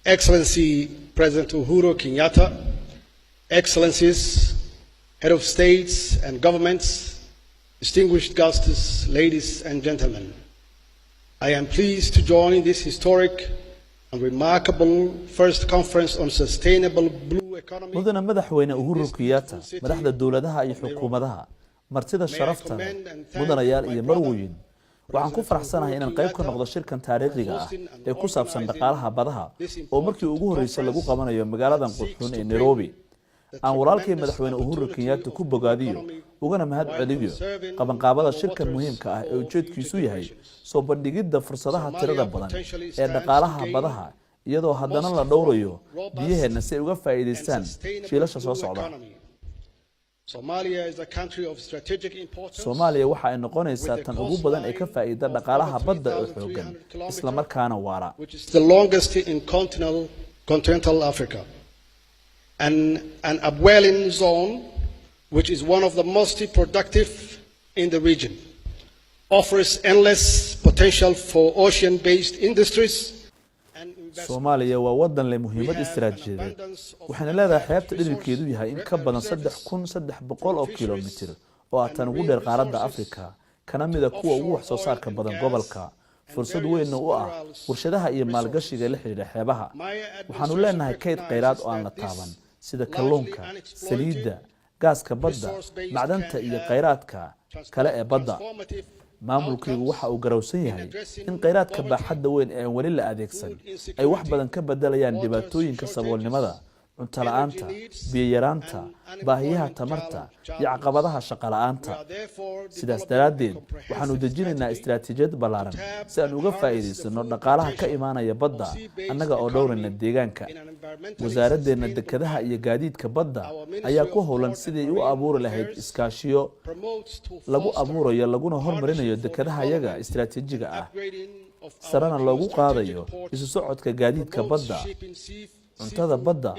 Excellency President Uhuru Kenyatta, Excellencies, Head of States and Governments, distinguished guests, ladies and gentlemen. I am pleased to join this historic and remarkable first conference on sustainable blue economy. Mudane Madaxweyne Uhuru Kenyatta, madaxda dowladaha iyo xukuumadaha, martida sharafta leh, mudanayaal iyo marwooyin, waxaan ku faraxsanahay inaan qayb ka noqdo shirkan taariikhiga ah ee ku saabsan dhaqaalaha badaha oo markii ugu horreysay lagu qabanayo magaaladan qurxuun ee Nairobi. Aan walaalkay Madaxweyne Uhuru Kenyatta ku bogaadiyo ugana mahad celiyo qabanqaabada shirkan muhiimka ah ee ujeedkiisu yahay soo bandhigidda fursadaha tirada badan ee dhaqaalaha badaha, iyadoo haddana la dhowrayo biyaheenna si ay uga faa'iidaystaan jiilasha soo socda. Somalia is a country of strategic importance. Soomaaliya waxa ay noqonaysaa tan ugu badan ee ka faa'iida dhaqaalaha badda oo xooggan islamarkaana waara, which is the longest in continental Africa, and an upwelling zone, which is one of the most productive in the region, offers endless potential for ocean-based industries and investment. Soomaaliya waa wadan leh muhiimad istaraatijiyadeed, waxayna leedahay xeebta dhererkeedu yahay in ka badan 3300 oo kilomitir, oo ah tan ugu dheer qaaradda Afrika, kana mida kuwa ugu wax soo saarka badan gobolka, fursad weynna u ah warshadaha iyo maalgashiga la xidhiidha xeebaha. Waxaanu leenahay kayd khayraad oo aan la taaban, sida kalluunka, saliidda, gaaska badda, macdanta iyo khayraadka kale ee badda. Maamulkaygu waxa uu garowsan yahay in khayraadka baaxadda weyn ee aan weli la adeegsan ay wax badan ka bedelayaan dhibaatooyinka saboolnimada, cunto la'aanta, biyo yaraanta, baahiyaha tamarta iyo caqabadaha shaqo la'aanta. Sidaas daraaddeed, waxaanu dejinaynaa istaraatiijiyad ballaaran si aan uga faa'iidaysano dhaqaalaha ka imaanaya badda, annaga oo dhowrayna deegaanka. Wasaaradeenna Dekedaha iyo Gaadiidka Badda ayaa ku howlan sidii u abuuri lahayd iskaashiyo lagu abuurayo laguna hormarinayo dekedahayaga istaraatiijiga ah, sarena loogu qaadayo isu socodka gaadiidka badda, cuntada badda,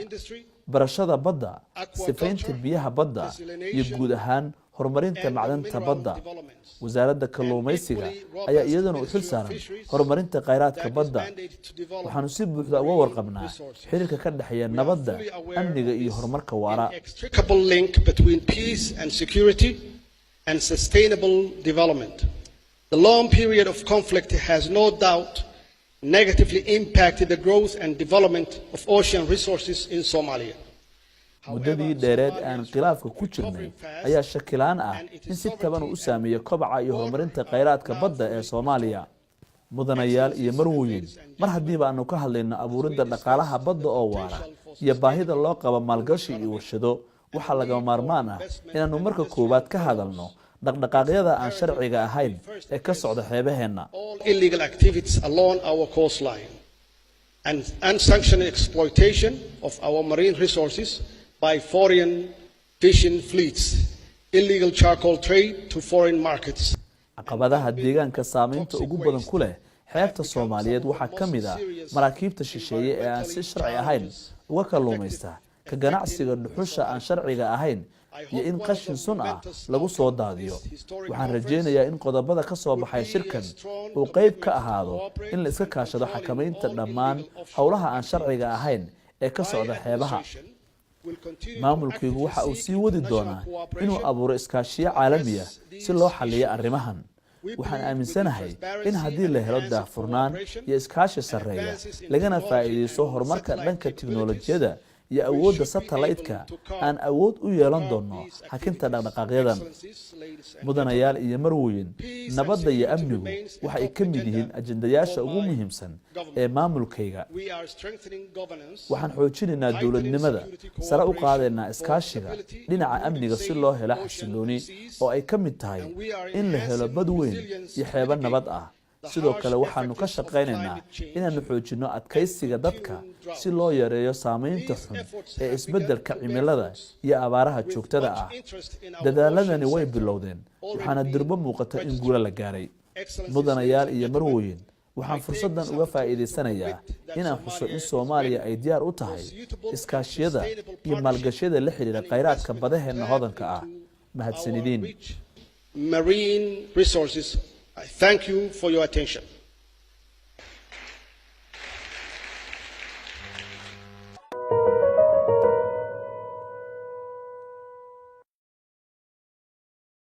barashada badda, sifaynta biyaha badda iyo guud ahaan horumarinta macdanta badda. Wasaaradda Kalluumaysiga ayaa iyaduna u xil saaran horumarinta khayraadka badda. Waxaanu si buuxda uga warqabnaa xiriirka ka dhexeeya nabadda, amniga iyo horumarka waara. Inextricable link between peace and security and sustainable development. The long period of conflict has no doubt negatively impacted the growth and development of ocean resources in Somalia. Muddadii dheereed aan khilaafka ku jirnay ayaa shakilaan ah in si taban uu u saameeyo kobaca iyo horumarinta khayraadka badda ee Soomaaliya. Mudanayaal iyo marwooyin, mar haddiiba aanu ka hadlayno abuuridda dhaqaalaha badda oo waara iyo baahida loo qabo maalgashi iyo warshado, waxaa lagama maarmaan ah inaannu marka koowaad ka hadalno dhaqdhaqaaqyada aan sharciga ahayn ee ka socda xeebaheenna. All illegal activities along our coastline and unsanctioned exploitation of our marine resources by foreign fishing fleets, illegal charcoal trade to foreign markets. Caqabadaha deegaanka saameynta ugu badan ku leh xeebta Soomaaliyeed waxaa ka mid ah maraakiibta shisheeye ee aan si sharci ahayn uga kalluumaysta, ka ganacsiga dhuxusha aan sharciga ahayn iyo in qashin sun ah lagu soo daadiyo. Waxaan rajaynayaa in qodobada ka soo baxay shirkan uu qayb ka ahaado in la iska kaashado xakamaynta dhammaan howlaha aan sharciga ahayn ee ka socda xeebaha. Maamulkaygu waxa uu sii wadi doonaa inuu abuuro iskaashiyo caalami ah si loo xalliyo arrimahan. Waxaan aaminsanahay in haddii la helo daahfurnaan iyo iskaashi sarreeya, lagana faa'iidaysto horumarka dhanka tiknolojiyadda iyo awoodda satellite-ka, aan awood u yeelan doono hakinta dhaqdhaqaaqyadan. Mudanayaal iyo marwoyin, nabadda iyo amnigu waxa ay ka mid yihiin ajendayaasha ugu muhiimsan ee maamulkayga. Waxaan xoojinaynaa dowladnimada, sare u qaadaynaa iskaashiga dhinaca amniga si loo helo xasilooni, oo ay ka mid tahay in la helo bad weyn iyo xeebo nabad ah. Sidoo kale, waxaanu ka shaqaynaynaa inaannu xoojinno adkaysiga dadka si loo yareeyo saameynta xun ee isbeddelka cimilada iyo abaaraha joogtada ah. Dadaaladani way bilowdeen, waxaana durbo muuqata in guulo la gaaray. Mudanayaal iyo marwooyin, waxaan fursaddan uga faa'iidaysanayaa inaan xuso in Soomaaliya ay diyaar u tahay iskaashiyada iyo maalgashiyada la xidhiidha khayraadka badaheenna hodanka ah. Mahadsanidin. Marine resources. I thank you for your attention.